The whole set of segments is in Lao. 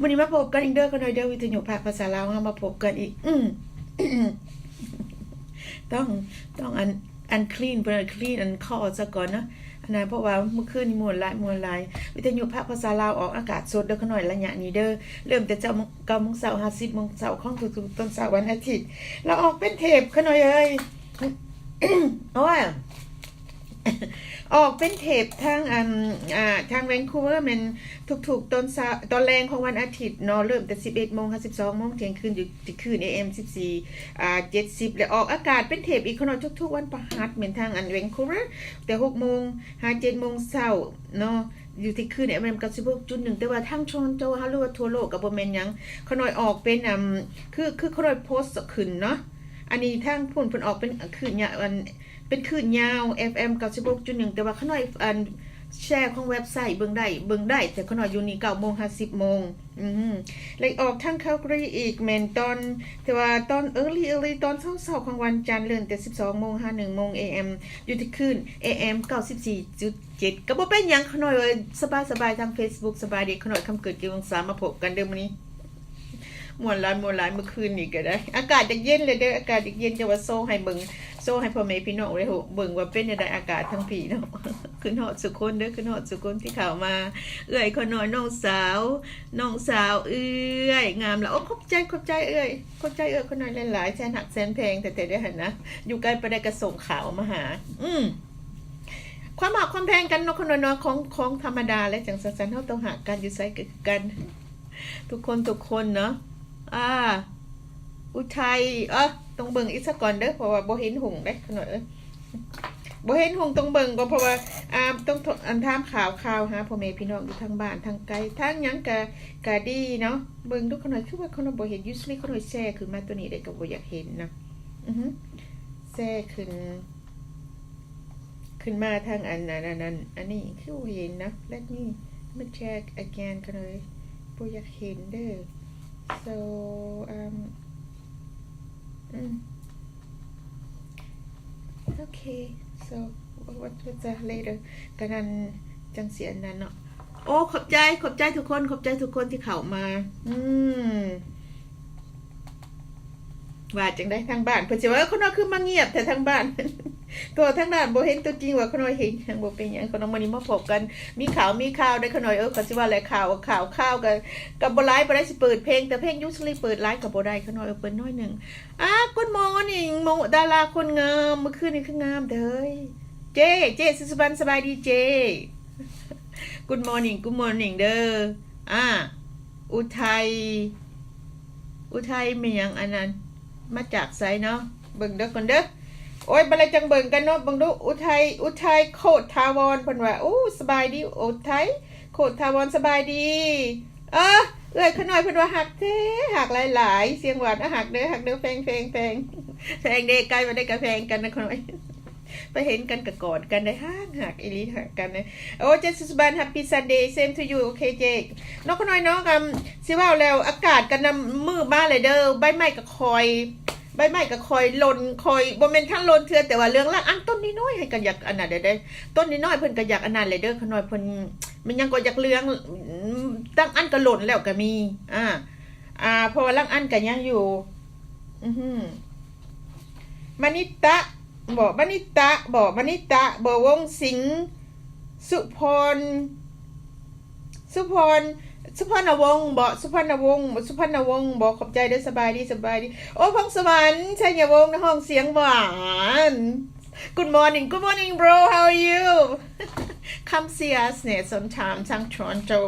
ມື້ນີ້ມາພົບກັນອີກເດີ ຂ້ານ້ອຍເດີ ວິທະຍຸພາກພາສາລາວ ເຮົາມາພົບກັນອີກ. ອື ຕ້ອງ ຕ້ອງອັນ ອັນຄລີນ ເພິ່ນຄລີນອັນຄໍສະກ່ອນເນາະ ອັນນັ້ນ ເພາະວ່າມື້ຄືນນີ້ມ່ວນຫຼາຍ ມ່ວນຫຼາຍ. ວິທະຍຸພາກພາສາລາວອອກອາກາດສົດເດີ ຂ້ານ້ອຍ ໄລຍະນີ້ເດີ ເລີ່ມແຕ່ເຊົ້າ ເກົ້າໂມງເຊົ້າຫາສິບໂມງເຊົ້າຂອງທຸກໆຕອນເຊົ້າວັນອາທິດ ແລ້ວອອກເປັນເທບ ຂ້ານ້ອຍເອີຍ ໂອ້ຍ ອອກເປັນເທບທາງ ອັນ ອ່າ ທາງແວງຄູເວີ ແມ່ນທຸກໆຕອນເຊົ້າ ຕອນແລງຂອງວັນອາທິດເນາະ ເລີ່ມແຕ່ສິບເອັດໂມງຫາສິບສອງໂມງ ທ່ຽງຄືນ ຢູ່ທີ່ຄື້ນ ເອເອັມ ສິບສີ່ ອ່າ ເຈັດສິບ ແລະ ອອກອາກາດເປັນເທບອີກ ຂ້ານ້ອຍ ທຸກໆວັນພະຫັດ ແມ່ນທາງອັນແວງຄູເວີ ແຕ່ຫົກໂມງຫາເຈັດໂມງເຊົ້າເນາະ ຢູ່ທີ່ຄື້ນ ເອເອັມ ເກົ້າສິບຫົກຈຸດໜຶ່ງ ແຕ່ວ່າທາງໂຕຣອນໂຕເຮົາ ຫຼືວ່າທົ່ວໂລກກໍບໍ່ແມ່ນຫຍັງ ຂ້ານ້ອຍອອກເປັນ ອ່າ ຄື ຄືຂ້ານ້ອຍໂພສຂຶ້ນເນາະ ອັນນີ້ທາງພຸ້ນເພິ່ນອອກເປັນຄື້ນຍາວ ອັນ ເປັນຄື້ນຍາວ ເອຟເອັມ ເກົ້າສິບຫົກຈຸດໜຶ່ງ ແຕ່ວ່າຂ້ານ້ອຍ ອັນ ແຊຂອງເວັບໄຊເບິ່ງໄດ້ ເບິ່ງໄດ້ ແຕ່ຂ້ານ້ອຍຢູ່ນີ້ເກົ້າໂມງຫາສິບໂມງ ອື ແລະ ອອກທາງຄາວກຣີອີກ ແມ່ນຕອນ ແຕ່ວ່າຕອນເອີລີ ເອີລີ ຕອນເຊົ້າໆຂອງວັນຈັນ ເລີ່ມແຕ່ສິບສອງໂມງຫາໜຶ່ງໂມງ ເອເອັມ ຢູ່ທີ່ຄື້ນ ເອເອັມ ເກົ້າສິບສີ່ຈຸດເຈັດ ກໍບໍ່ເປັນຫຍັງ ຂ້ານ້ອຍເອີຍ ສະບາຍໆ ທາງເຟສບຸກ ສະບາຍດີ ຂ້ານ້ອຍ ຄຳເກີດ ເກີດວົງສາ ມາພົບກັນເດີມື້ນີ້. ມ່ວນຫຼາຍ ມ່ວນຫຼາຍ ມື້ຄືນນີ້ກໍໄດ້ ອາກາດຢາກເຢັນແລ້ວເດີ ອາກາດຢາກເຢັນ ຈະວ່າໂຊໃຫ້ເບິ່ງ ໂຊໃຫ້ພໍ່ແມ່ພີ່ນ້ອງໄດ້ເບິ່ງວ່າເປັນແນວໃດອາກາດທາງພີ້ເນາະ. ຂຶ້ນຮອດສູ່ຄົນເດີ ຂຶ້ນຮອດສູ່ຄົນທີ່ເຂົ້າມາ ເອື້ອຍຂ້ານ້ອຍ ນ້ອງສາວ ນ້ອງສາວເອື້ອຍ ງາມລະ ໂອ້ ຂອບໃຈ ຂອບໃຈເອື້ອຍ ຂອບໃຈເອື້ອຍຂ້ານ້ອຍຫຼາຍໆ ແສນຮັກແສນແພງແທ້ໆເດີຫັ້ນນະ ຢູ່ໄກປານໃດກໍສົ່ງຂ່າວມາຫາ ອື ຄວາມຮັກຄວາມແພງກັນເນາະ ຄົນເນາະ ຂອງ ຂອງທຳມະດາແຫຼະ ຈັ່ງຊັ້ນໆ ເຮົາຕ້ອງຮັກກັນ ຢູ່ໃສກໍຄືກັນ ທຸກຄົນ ທຸກຄົນເນາະ ອາ ອຸໄທ ເອີ ຕ້ອງເບິ່ງອີກສາກ່ອນເດີ ເພາະວ່າບໍ່ເຫັນຮຸ່ງເດ້ ຂະນ້ອຍເອີຍ ບໍ່ເຫັນຮຸ່ງ ຕ້ອງເບິ່ງກ່ອນ ເພາະວ່າ ອາ ຕ້ອງ ອັນ ຖາມຂ່າວ ຂ່າວຫາພໍ່ແມ່ພີ່ນ້ອງຢູ່ທາງບ້ານທາງໄກ ທາງຫຍັງກະ ກະດີເນາະ ເບິ່ງດູ ຂະນ້ອຍ ຄືວ່າຂະນ້ອຍບໍ່ເຫັນ usually ຂະນ້ອຍແຊຂຶ້ນມາໂຕນີ້ໄດ້ ກໍບໍ່ຢາກເຫັນນະ ອື ແຊຂຶ້ນ ຂຶ້ນມາທາງອັນ ອັນ ອັນ ອັນ ອັນນີ້ຄືບໍ່ເຫັນນະ let me, let me check again ຂະນ້ອຍ ບໍ່ຢາກເຫັນເດີ so um mm, okay, so what, what, what's that later ກະນັ້ນ ຈັ່ງຊິອັນນັ້ນເນາະ ໂອ້ ຂອບໃຈ ຂອບໃຈທຸກຄົນ ຂອບໃຈທຸກຄົນທີ່ເຂົ້າມາ ອືມ ວ່າຈັ່ງໃດທາງບ້ານ ເພິ່ນຊິວ່າ ເອີ ຂະນ້ອຍຄືມາງຽບແທ້ທາງບ້ານ ໂຕທາງດ້ານບໍ່ເຫັນຕົວຈິງ ວ່າຂະນ້ອຍເຫັນຫຍັງ ບໍ່ເປັນຫຍັງ ຂະນ້ອຍ ມື້ນີ້ມາພົບກັນ ມີຂ່າວ ມີຂ່າວໄດ້ ຂະນ້ອຍເອີຍ ເຂົາຊິວ່າແຫຼະ ຂ່າວ ຂ່າວ ຂ່າວ ກໍ ກໍບໍ່ຫຼາຍປານໃດ ຊິເປີດເພງ ແຕ່ເພງ usually ເປີດຫຼາຍກໍບໍ່ໄດ້ ຂະນ້ອຍເອີຍ ເປີດໜ້ອຍໜຶ່ງ ອ່າ Good morning ໂມ ດາລາຄົນງາມ ມື້ຄືນນີ້ຄືງາມເດີ ເຈ້ ເຈ້ ສຸດສະບັນ ສະບາຍດີເຈ້ Good morning Good morning ເດີ ອ່າ ອຸໄທ ອຸໄທແມ່ນຫຍັງອັນນັ້ນ ມາຈາກໃສເນາະ ເບິ່ງເດີກ່ອນເດີ ໂອ້ຍ ບັດແລ້ວຈັ່ງເບິ່ງກັນເນາະ ເບິ່ງດູ ອຸໄທ ອຸໄທ ໂຄດທາວອນ ເພິ່ນວ່າ ໂອ້ ສະບາຍດີ ອຸໄທ ໂຄດທາວອນ ສະບາຍດີ ເອີ ເອື້ອຍຂະນ້ອຍເພິ່ນວ່າ ຮັກແທ້ ຮັກຫຼາຍໆ ສຽງຫວານ ອາ ຮັກເດີ ຮັກເດີ ແພງ ແພງ ແພງ ແພງເດ້ ໃກ້ມາໄດ້ກະແພງກັນນະຂະນ້ອຍ ໄປເຫັນກັນກະກອດກັນໄດ້ ຮັກ ຮັກອີ່ຫຼີ ຮັກກັນເດ້ ໂອ້ ເຈ ສຸດສະບັນ Happy Sunday same to you ໂອເຄເຈ ເນາະຂະນ້ອຍເນາະ ອຳ ຊິເວົ້າແລ້ວ ອາກາດກະນຳມືມາແລ້ວເດີ ໃບໄມ້ກະຄ່ອຍ ໃບໄມ້ກະຄ່ອຍຫຼົ່ນ ຄ່ອຍ ບໍ່ແມ່ນທັງຫຼົ່ນເທື່ອ ແຕ່ວ່າເລື່ອງລາກອັນຕົ້ນນ້ອຍໆ ໃຫ້ກະຢາກອັນນັ້ນແດ່ ຕົ້ນນ້ອຍໆ ເພິ່ນກະຢາກອັນນັ້ນແຫຼະເດີ ຂະນ້ອຍເພິ່ນ ແມ່ນຫຍັງກໍຢາກເຫຼືອງ ອືມ ລາງອັນກະຫຼົ່ນແລ້ວກະມີ ອາ ອາ ເພາະວ່າລາງອັນກະຍັງຢູ່ ອື ມະນິຕະ ບໍ ມະນິຕະ ບໍ ມະນິຕະ ບໍ ວົງສິງ ສຸພອນ ສຸພອນ ສຸພອນນະວົງ ບໍ ສຸພອນນະວົງ ສຸພອນນະວົງ ບໍ ຂອບໃຈເດີ ສະບາຍດີ ສະບາຍດີ ໂອ້ ພົງສະຫວັນ ໄຊຍະວົງ ນະຮ້ອງສຽງຫວານ Good morning Good morning bro how are you come see us ແນ່ sometime ທາງ Toronto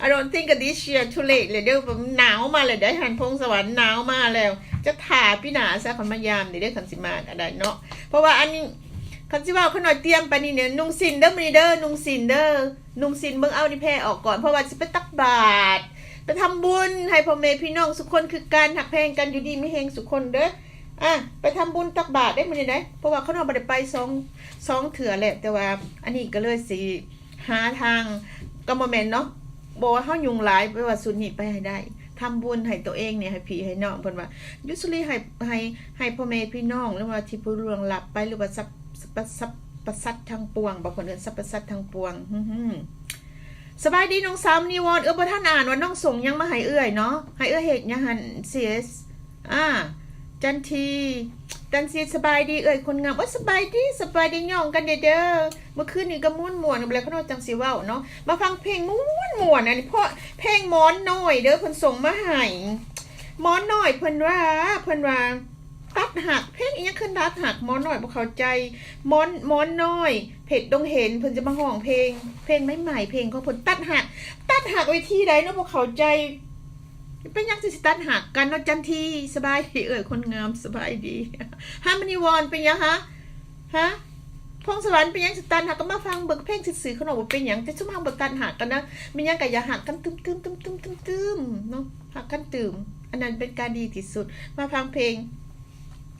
I don't think this year too late ເລີຍເດີ ໜາວມາແລ້ວເດ້ ຫັ້ນ ພົງສະຫວັນ ໜາວມາແລ້ວ ຈະຖ້າປີໜ້າຊະ ຂ້ອຍມາຢາມເດີ ຄັນຊິມາກະໄດ້ເນາະ ເພາະວ່າອັນ ຄັນຊິເວົ້າຂະນ້ອຍຕຽມປານນີ້ເນີ ນຸ່ງສິ້ນເດີ ມື້ນີ້ເດີ ນຸ່ງສິ້ນເດີ ນຸ່ງສິ້ນ ເບິ່ງເອົານິແພອອກກ່ອນ ເພາະວ່າຊິໄປຕັກບາດ ໄປທຳບຸນໃຫ້ພໍ່ແມ່ພີ່ນ້ອງສຸຄົນຄືກັນ ຮັກແພງກັນ ຢູ່ດີມີແຮງສຸຄົນເດີ ອາ ໄປທຳບຸນຕັກບາດເດ້ມື້ນີ້ເດ້ ເພາະວ່າຂະນ້ອຍບໍ່ໄດ້ໄປສອງ ສອງເທື່ອແລ້ວ ແຕ່ວ່າອັນນີ້ກໍເລີຍຊິຫາທາງ ກໍບໍ່ແມ່ນເນາະ ບໍ່ວ່າເຮົາຫຍຸ້ງຫຼາຍ ແປວ່າຊຸດນີ້ໄປໃຫ້ໄດ້ ທຳບຸນໃຫ້ໂຕເອງນີ້ ໃຫ້ພີ່ໃຫ້ນ້ອງ ເພິ່ນວ່າ usually ໃຫ້ ໃຫ້ ໃຫ້ພໍ່ແມ່ພີ່ນ້ອງ ຫຼືວ່າທີ່ຜູ້ລ່ວງລັບໄປ ຫຼືວ່າສັບ ສັບ ສັບ ສັບປະສັດທັງປວງ ບໍ່ ເພິ່ນເອີ້ນສັບປະສັດທັງປວງ ຫື ຫື ສະບາຍດີນ້ອງສາວມະນີວອນ ເອື້ອຍບໍ່ທັນອ່ານວ່ານ້ອງສົ່ງຫຍັງມາໃຫ້ເອື້ອຍເນາະ ໃຫ້ເອື້ອຍເຮັດຫຍັງຫັ້ນ ເຊສ ອ່າ ຈັນທີ ຈັນຊີ ສະບາຍດີເອື້ອຍຄົນງາມ ໂອ້ຍ ສະບາຍດີ ສະບາຍດີ ຍ້ອງກັນແດ່ເດີ ມື້ຄືນນີ້ກໍມ່ວນໆ ແລ້ວຂ້ານ້ອຍຈັ່ງຊິເວົ້າເນາະ ມາຟັງເພງມ່ວນໆ ອັນນີ້ເພາະເພງໝອນນ້ອຍເດີ ເພິ່ນສົ່ງມາໃຫ້ ໝອນນ້ອຍ ເພິ່ນວ່າ ເພິ່ນວ່າ ຕັດຫັກ ເພງອີ່ຫຍັງຄືຕັດຫັກ ໝອນນ້ອຍບໍ່ເຂົ້າໃຈ ໝອນ ໝອນນ້ອຍ ເພັດດົງເຫັນ ເພິ່ນຈະມາຮ້ອງເພງ ເພງໃໝ່ໆ ເພງຂອງເພິ່ນ ຕັດຫັກ ຕັດຫັກວິທີໃດເນາະ ບໍ່ເຂົ້າໃຈ ເປັນຫຍັງຈຶ່ງຊິຕັດຫັກກັນເນາະ ຈັນທີ ສະບາຍດີເອື້ອຍຄົນງາມ ສະບາຍດີ ຮາມະນີວອນ ເປັນຫຍັງຫະ ຮະ ພົງສະຫວັນ ເປັນຫຍັງຊິຕັດຫັກ ກໍມາຟັງເບິ່ງເພງຊື່ໆ ຂ້ານ້ອຍບໍ່ເປັນຫຍັງ ແຕ່ຊຸມເຮົາບໍ່ຕັດຫັກກັນນະ ແມ່ນຫຍັງກໍຢ່າຫັກກັນຕຶມໆໆໆໆ ເນາະ ຮັກກັນຕື່ມ ອັນນັ້ນເປັນການດີທີ່ສຸດ ມາຟັງເພງ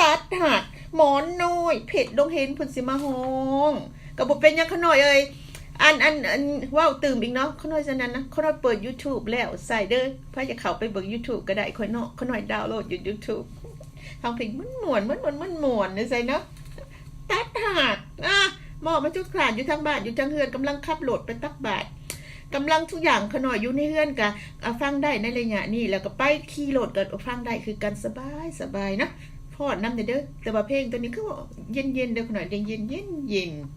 ຕັດຫັກ ໝອນນ້ອຍ ເພັດດົງເຫັນ ເພິ່ນຊິມາຮ້ອງ ກໍບໍ່ເປັນຫຍັງຂ້ານ້ອຍເອີຍ ອັນ ອັນ ອັນ ເວົ້າຕື່ມອີກເນາະ ຂ້ານ້ອຍ ສະນັ້ນນະ ຂ້ານ້ອຍເປີດ YouTube ແລ້ວ ໃສ່ເດີ ໃຜຢາກເຂົ້າໄປເບິ່ງ YouTube ກໍໄດ້ ຂ້ອຍເນາະ ຂ້ານ້ອຍດາວໂຫຼດຢູ່ YouTube ຟັງເພງມ່ວນໆ ມ່ວນໆ ມ່ວນໆ ໃສ່ເນາະ ຕັດຫາກ ອາ ເໝາະມາຈຸດຂາດຢູ່ທາງບ້ານ ຢູ່ທາງເຮືອນ ກຳລັງຂັບລົດໄປຕັກບາດ ກຳລັງທຸກຢ່າງ ຂະນ້ອຍຢູ່ໃນເຮືອນກະ ອາ ຟັງໄດ້ໃນໄລຍະນີ້ ແລ້ວກະໄປຂີ່ລົດກະຟັງໄດ້ຄືກັນ ສະບາຍ ສະບາຍເນາະ ຟ້ອນນຳແດ່ເດີ ແຕ່ວ່າເພງໂຕນີ້ຄືວ່າເຢັນໆ ເດີ ຂະນ້ອຍໄດ້ຍິນເຢັນໆ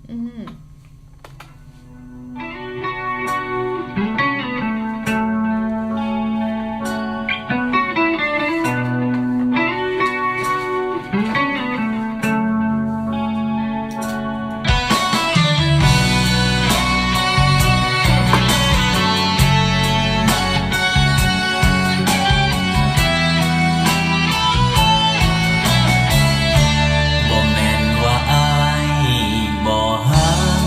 ອື. ບໍ່ແມ່ນວ່າອ້າຍບໍ່ຮັກ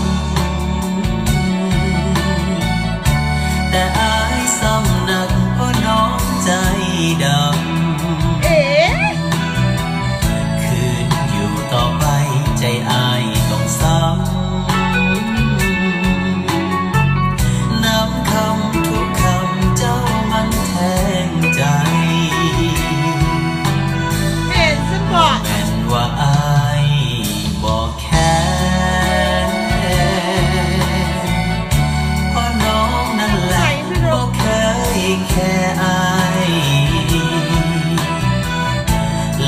ແຕ່ອ້າຍຊ້ຳໜັກເພາະນ້ອງໃຈດຳ ເອ ຄືນຢູ່ຕໍ່ໄປໃຈອ້າຍຕ້ອງຊ້ຳ ນຳຄຳທຸກຄຳເຈົ້າມັນແທງໃຈ ແມ່ນຊັ້ນບໍ? ແມ່ນວ່າອ້າຍບໍ່ແຄ ເພາະນ້ອງນັ້ນແຫຼະບໍ່ເຄີຍແຄອ້າຍ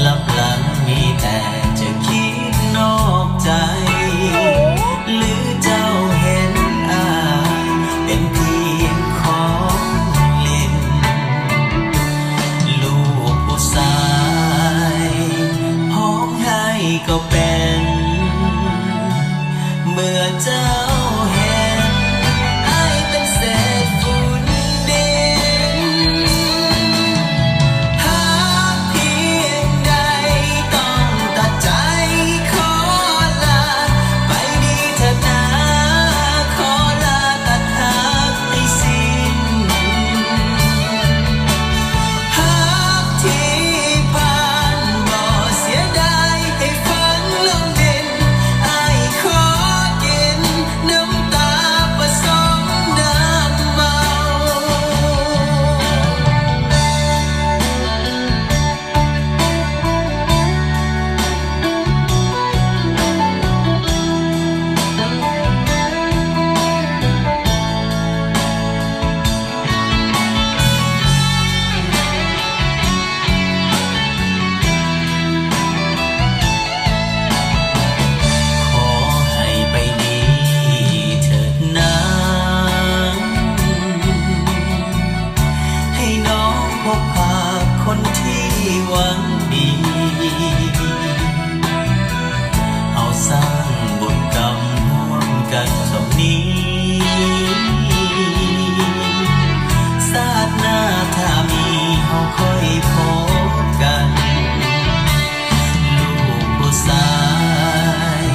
ລັບຫຼັງມີແຕ່ຈະຄິດນອກໃຈ ຫຼືເຈົ້າເຫັນອ້າຍເປັນພຽງຂອງຫຼິ້ນ ລູກຜູ້ຊາຍຮ້ອງໄຫ້ກໍເປັນ ເມື່ອເຈົ້າເຫັນອ້າຍເປັນເສດຝຸ່ນດິນ ຫາກພຽງໃດຕ້ອງຕັດໃຈຂໍລາ ໄປດີເທີດນາ ຂໍລາຕັດຫາກໃຫ້ສິ້ນ ຫາກທີ່ຜ່ານບໍ່ເສຍດາຍ ໃຫ້ຟັງລົມເຢັນ ອ້າຍຂໍກິນ ນ້ຳຕາປະສົມນ້ຳເມົາ. ຂໍໃຫ້ໄປດີເທີດນາ ໃຫ້ນ້ອງພົບພາຄົນທີ່ຫວັງດີ ເຮົາສ້າງບຸນກຳຮ່ວມກັນເທົ່ານີ້ ຊາດໜ້າຖ້າມີເຮົາຄ່ອຍພົບກັນ ລູກຜູ້ຊາຍ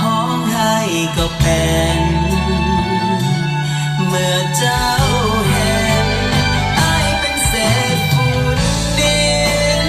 ຮ້ອງໄຫ້ກໍເປັນ ເມື່ອເຈົ້າເຫັນອ້າຍເປັນເສດຝຸ່ນດິນ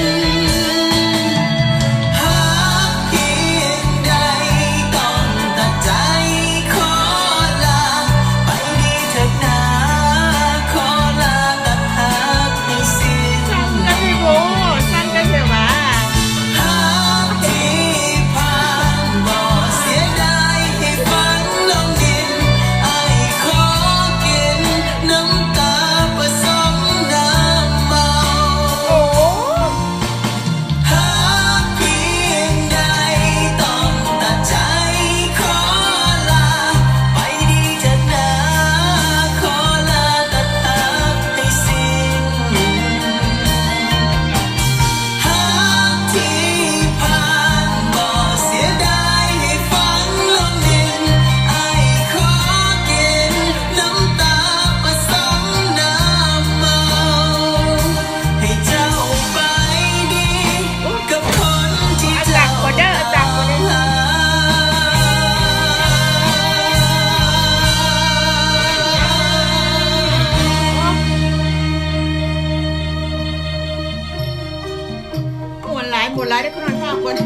ຄົນຫຼາຍເດ້ ຄົນໜ້ອຍພາຄົນ.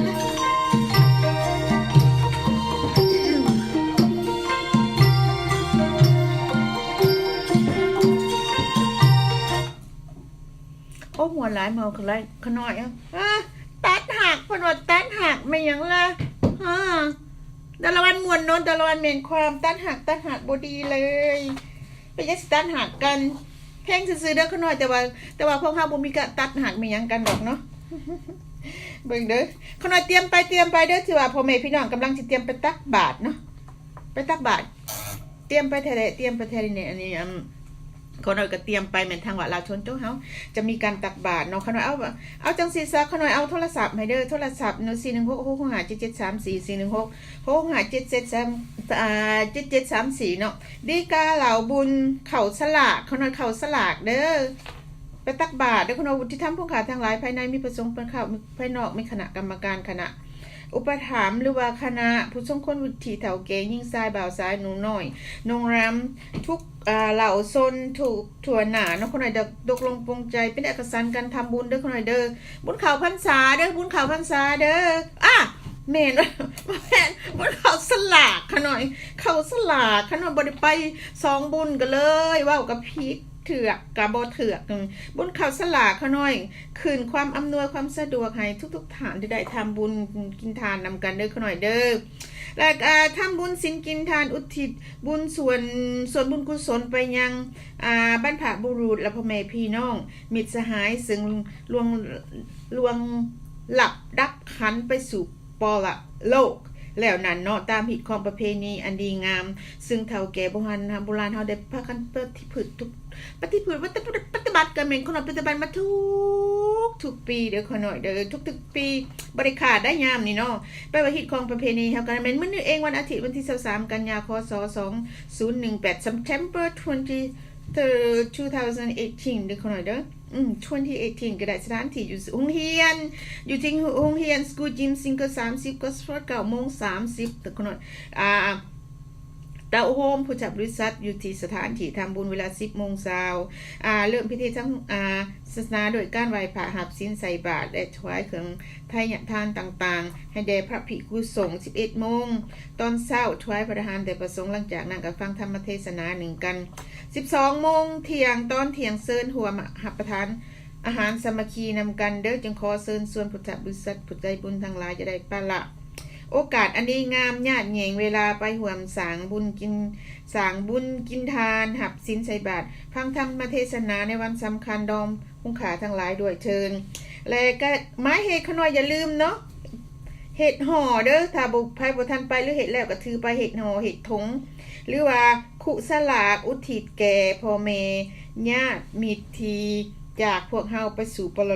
ໂອ້ ມ່ວນຫຼາຍ ເມົາຂະໄລ ຂະນ້ອຍ ເອີ ຕັດຫາກ ເພິ່ນວ່າຕັດຫາກແມ່ນຫຍັງລະ ຮະ ດາລະວັນມ່ວນເນາະ ດາລະວັນແມ່ນຄວາມ ຕັດຫາກ ຕັດຫາກບໍ່ດີເລີຍ ເປັນຫຍັງຊິຕັດຫາກກັນ ແພງຊື່ໆເດີຂະນ້ອຍ ແຕ່ວ່າ ແຕ່ວ່າພວກເຮົາບໍ່ມີການຕັດຫາກແມ່ນຫຍັງກັນດອກເນາະ ເບິ່ງເດີ ຂະນ້ອຍຕຽມໄປ ຕຽມໄປເດີ ທີ່ວ່າພໍ່ແມ່ພີ່ນ້ອງກຳລັງຊິຕຽມໄປຕັກບາດເນາະ ໄປຕັກບາດ ຕຽມໄປແທ້ແຫຼະ ຕຽມໄປແທ້ນີ້ ອັນນີ້ ອັນ ຂະນ້ອຍກໍຕຽມໄປ ແມ່ນທາງວັດລາວຊົນໂຕເຮົາຈະມີການຕັກບາດເນາະ ຂະນ້ອຍເອົາ ເອົາຈັ່ງຊີ້ຊະ ຂະນ້ອຍເອົາໂທລະສັບໃຫ້ເດີ ໂທລະສັບເນາະ ສີ່ໜຶ່ງຫົກ ຫົກຫ້າເຈັດເຈັດສາມສີ່ ສີ່ໜຶ່ງຫົກ ຫົກຫ້າເຈັດເຈັດສາມ ອ່າ ເຈັດເຈັດສາມສີ່ເນາະ ດີກາເຫຼົ້າບຸນເຂົ້າສະຫຼາກ ຂະນ້ອຍເຂົ້າສະຫຼາກເດີ ໄປຕັກບາດເດີ ຂະນ້ອຍ ວຸດທິທຳຜູ້ຂ້າທັງຫຼາຍ ພາຍໃນມີພະສົງເປັນເຂົ້າ ພາຍນອກມີຄະນະກຳມະການ ຄະນະ ອຸປະຖຳ ຫຼືວ່າຄະນະຜູ້ຊົງຄຸນວຸດທິ ເຖົ້າແກ່ ຍິງຊາຍ ບ່າວຊາຍ ໜຸ່ມນ້ອຍ ໜຸ່ມລຳ ທຸກ ເອ່ອ ເຫຼົ່າຊົນ ທຸກທົ່ວໜ້າເນາະ ຂະນ້ອຍດອກ ຕົກລົງປົງໃຈ ເປັນເອກະສັນກັນທຳບຸນເດີ ຂະນ້ອຍເດີ ບຸນເຂົ້າພັນສາເດີ ບຸນເຂົ້າພັນສາເດີ ອາ ແມ່ນ ແມ່ນ ບຸນເຂົ້າສະຫຼາກ ຂະນ້ອຍ ເຂົ້າສະຫຼາກ ຂະນ້ອຍບໍ່ໄດ້ໄປສອງບຸນກັນເລີຍ ເວົ້າກໍຜິດ ເຖືກກະບໍ່ເຖືກ ອືມ ບຸນເຂົ້າສະຫຼາກ ຂະນ້ອຍ ຄືນຄວາມອຳນວຍຄວາມສະດວກໃຫ້ທຸກໆທ່ານທີ່ໄດ້ທຳບຸນກິນທານນຳກັນເດີ ຂະນ້ອຍເດີ ແລະ ອ່າ ທຳບຸນສິນກິນທານ ອຸທິດບຸນສ່ວນ ສ່ວນບຸນກຸສົນໄປຍັງ ອ່າ ບັນພະບຸລຸດ ແລະ ພໍ່ແມ່ພີ່ນ້ອງ ມິດສະຫາຍ ເຊິ່ງລ່ວງ ລ່ວງລັບດັບຂັນໄປສູ່ ປະລະໂລກແລ້ວນັ້ນເນາະ ຕາມຮີດຄອງປະເພນີອັນດີງາມ ຊຶ່ງເຖົ້າແກ່ບູຮານ ໂບລານເຮົາໄດ້ພາກັນປະຕິພຶດທຸກ ປະຕິພຶດ ປະຕິ ປະຕິບັດກັນແມ່ນຂະນ້ອຍ ປະຕິບັດມາທຸກ ທຸກປີເດີຂະນ້ອຍເດີ ທຸກໆປີ ບໍ່ໄດ້ຂາດໄດ້ຍາມນີ້ເນາະ ແປວ່າຮີດຄອງປະເພນີເຮົາກໍແມ່ນມື້ນີ້ເອງ ວັນອາທິດ ວັນທີຊາວສາມ ກັນຍາ ຄ.ສ. ສອງພັນໜຶ່ງ ແປດ September twenty-third, two thousand eighteen ເດີຂະນ້ອຍເດີ. ອືມ twenty eighteen ກໍໄດ້ ສະຖານທີ່ຢູ່ໂຮງຮຽນ ຢູ່ທີ່ໂຮງຮຽນ School Gym Single ສາມສິບ ກໍສະພອດ ເກົ້າໂມງສາມສິບ ເດີຂະນ້ອຍ ອ່າ ເຕົ້າໂຮມພຸດທະບໍລິສັດ ຢູ່ທີ່ສະຖານທີ່ທຳບຸນ ເວລາສິບໂມງເຊົ້າ ອ່າ ເລີ່ມພິທີທາງ ອ່າ ສາສະໜາໂດຍການໄຫວ້ພະ ຮັບສິນໃສ່ບາດ ແລະ ຖວາຍເຄື່ອງໄທຍະທານຕ່າງໆ ໃຫ້ແດ່ພະພິກຂຸສົງ ສິບເອັດໂມງຕອນເຊົ້າ ຖວາຍພະທະຫານແດ່ພະສົງ ຫຼັງຈາກນັ້ນກໍຟັງທຳມະເທສະໜາໜຶ່ງກັນ ສິບສອງໂມງທ່ຽງ ຕອນທ່ຽງເຊີນຮ່ວມຮັບປະທານອາຫານສາມັກຄີນຳກັນເດີ ຈຶ່ງຂໍເຊີນຊວນພຸດທະບໍລິສັດຜູ້ໃຈບຸນທັງຫຼາຍຈະໄດ້ປະລະໂອກາດອັນດີງາມ ຍາດແຍ່ງເວລາໄປຮ່ວມສ້າງບຸນກິນ ສ້າງບຸນກິນທານ ຮັບສິນໃສ່ບາດ ຟັງທຳມະເທສະໜາໃນວັນສຳຄັນ ດອງ ຄຸນຄ່າທັງຫຼາຍດ້ວຍເທີ້ນ ແລະ ກະໝາຍເຫດ ຂະນ້ອຍຢ່າລືມເນາະ ເຮັດຫໍ່ເດີ ຖ້າບໍ່ ໃຜບໍ່ທັນໄປ ຫຼື ເຮັດແລ້ວກະຖືໄປເຮັດຫໍ່ ເຮັດຖົງ ຫຼືວ່າຄຸສະຫຼາກ ອຸທິດແກ່ພໍ່ແມ່ ຍາດມິດທີ່ຈາກພວກເຮົາໄປສູ່ປະລະ